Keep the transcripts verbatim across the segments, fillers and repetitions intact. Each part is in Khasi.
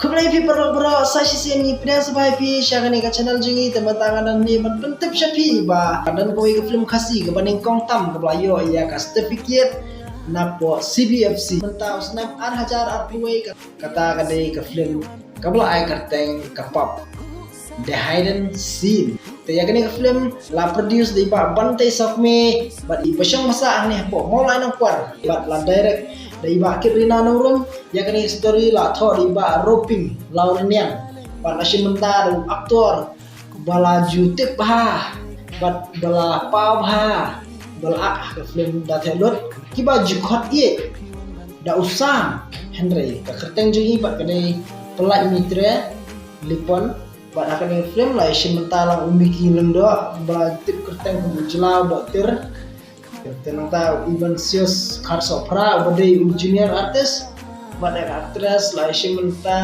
Khublei phi paralok baroh, sa shisien ngi pdiang sngewbha ïa phi sha kane ka channel jong ngi. Te mynta nga don hangne ban pyntip sha phi ba ka don kawei ka film Khasi kaba nyngkong tam kaba la ïoh ïa ka certificate napoh C B F C mynta u snem ar hajar arphew wei. Kata ka dei ka film kaba la ai kyrteng Ka Pop, The Hidden Scene. Te ïa kane ka film la produce da i Bah Bantei Sawkmie bad i Bashong Masa hangne hapoh Mawlai Nongkwar, bad la direct da i Bah Kitrina Nongrum. Ïa kane ka story la thoh da i Bah Roping Lawriniang, bad la shim bynta da u actor ba la ju tip bha bad ba la paw bha ba la ak ha ka film da theh lut, kiba ju khot ïeit da u Sam. Hynrei ka kyrteng jong i pat ka dei Pyllait Mitre Lipon. Bad ha kane ka film la ïashim bynta lang u Mickey Lyngdoh ba la tip kyrteng kum u Jlaw Dohtir. Te nangta u Ivansius Kharsohphra uba dei u junior artist. Bad ka actress la ïashim bynta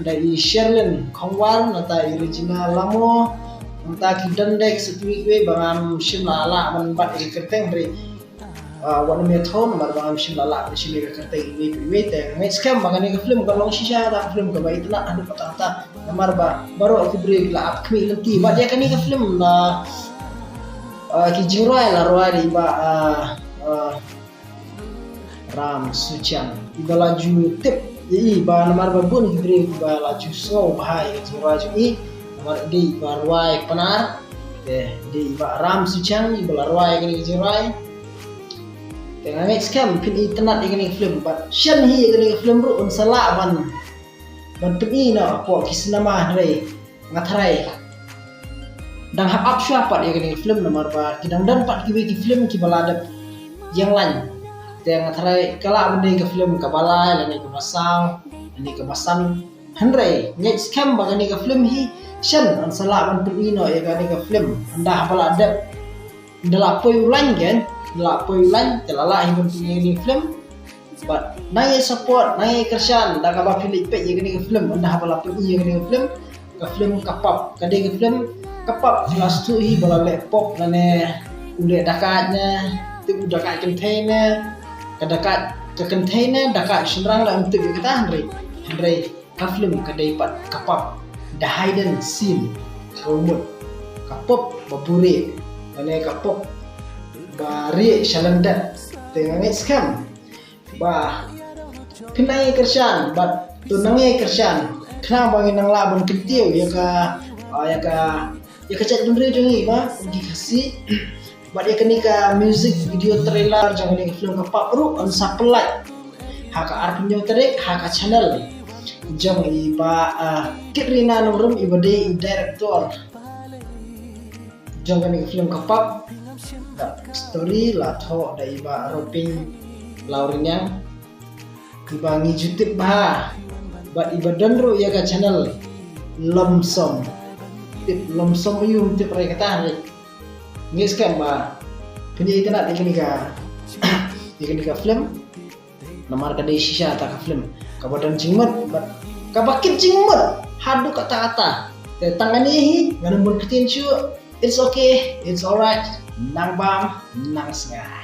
da i Sherlyn Khongwar, nangta i Regina Lamo. Nangta ki don de sa kiwei kiwei ba ngam shym la lah ban bat ïa ki kyrteng, hynrei ah, wat nym ïathuh namar ba ngam shym la lah ban shim ïa ka kyrteng iwei pa iwei. Te nga ngeit skhem ba kane ka film ka long shisha da ka film kaba itynnad haduh katta katta, namar ba baroh ki briew ki la ap khmih lynti bad ïa kane ka film la, ah, ki jingrwai la rwai da i Bah, ah, ah, Ram Suchiang, iba la ju tip ïa i ba namar ba bun ki briew kiba la ju sngew bha ïa ka jingrwai jong i, namar i dei iba rwai Pnar. Te i dei i Bah Ram Suchiang iba la rwai ïa kane ka jingrwai. Te nga ngeit skhem phin itynnad ïa kane ka film bad shen hi ïa kane ka film ruh un sa lah ban, ban pyni noh hapoh ki cinema, hynrei nga tharai dang hap ap shuwa pat ïa kane ka film namar ba ki dang don pat kiwei ki film kiba la dep ïeng lain. Te nga tharai ka lah ban dei ka film kaba lai lane kaba saw lane kaba san, hynrei ngeit skhem ba kane ka film hi shen un sa lah ban pyni noh ïa kane ka film. Ynda haba la dep, ynda la poi u lain, kan, ynda la poi u lain te la lah hi ban pyni ïa kane ka film. Bad nang ïa support, nang ïa kyrshan da kaba phi leit peit ïa kane ka film. Ynda haba la pyni ïa kane ka film, ka film Ka Pop, ka dei ka film Ka Pop, la sdang hi ba la leh pop lane u leh dakaid ne, tip u dakaid kynthei ne, ka dakaid ka kynthei ne dakaid shynrang la ym tip ïa kata, hynrei, hynrei ka film ka dei pat Ka Pop, The Hidden Scene, ka mut ka pop ba buhrieh lane ka pop ba rieh sha lyndet. Te nga ngeit skhem ba phin nang ïa kyrshan bad to nang ïa kyrshan khnang ba ngin nang lah ban kyntiew ïa ka, ah, ïa ka, ïa ka jaitbynriew jong ngi ba kum ki Khasi. Bad ïa kane ka music video trailer jong kane ka film Ka Pop ruh un sa pyllait ha ka arphew hynñiew tarik ha ka channel jong i Bah, ah, Kitrina Nongrum iba dei i director jong kane ka film Ka Pop. Ka story la thoh da i Bah Roping Lawriniang, iba ngi ju tip bha bad iba don ruh ïa ka channel Lom Som. Tip Lom Som, ym tip re kata re. Ngeit skhem ba phin ïa itynnad ïa kane ka, ïa kane ka film. Namar ka dei shisha kata ka film kaba don jingmut bad kaba kit jingmut haduh katta katta. Te tang kane hi, ngan ym bun ktien shuh. It's okay, it's alright. Nang bam, nang sngap.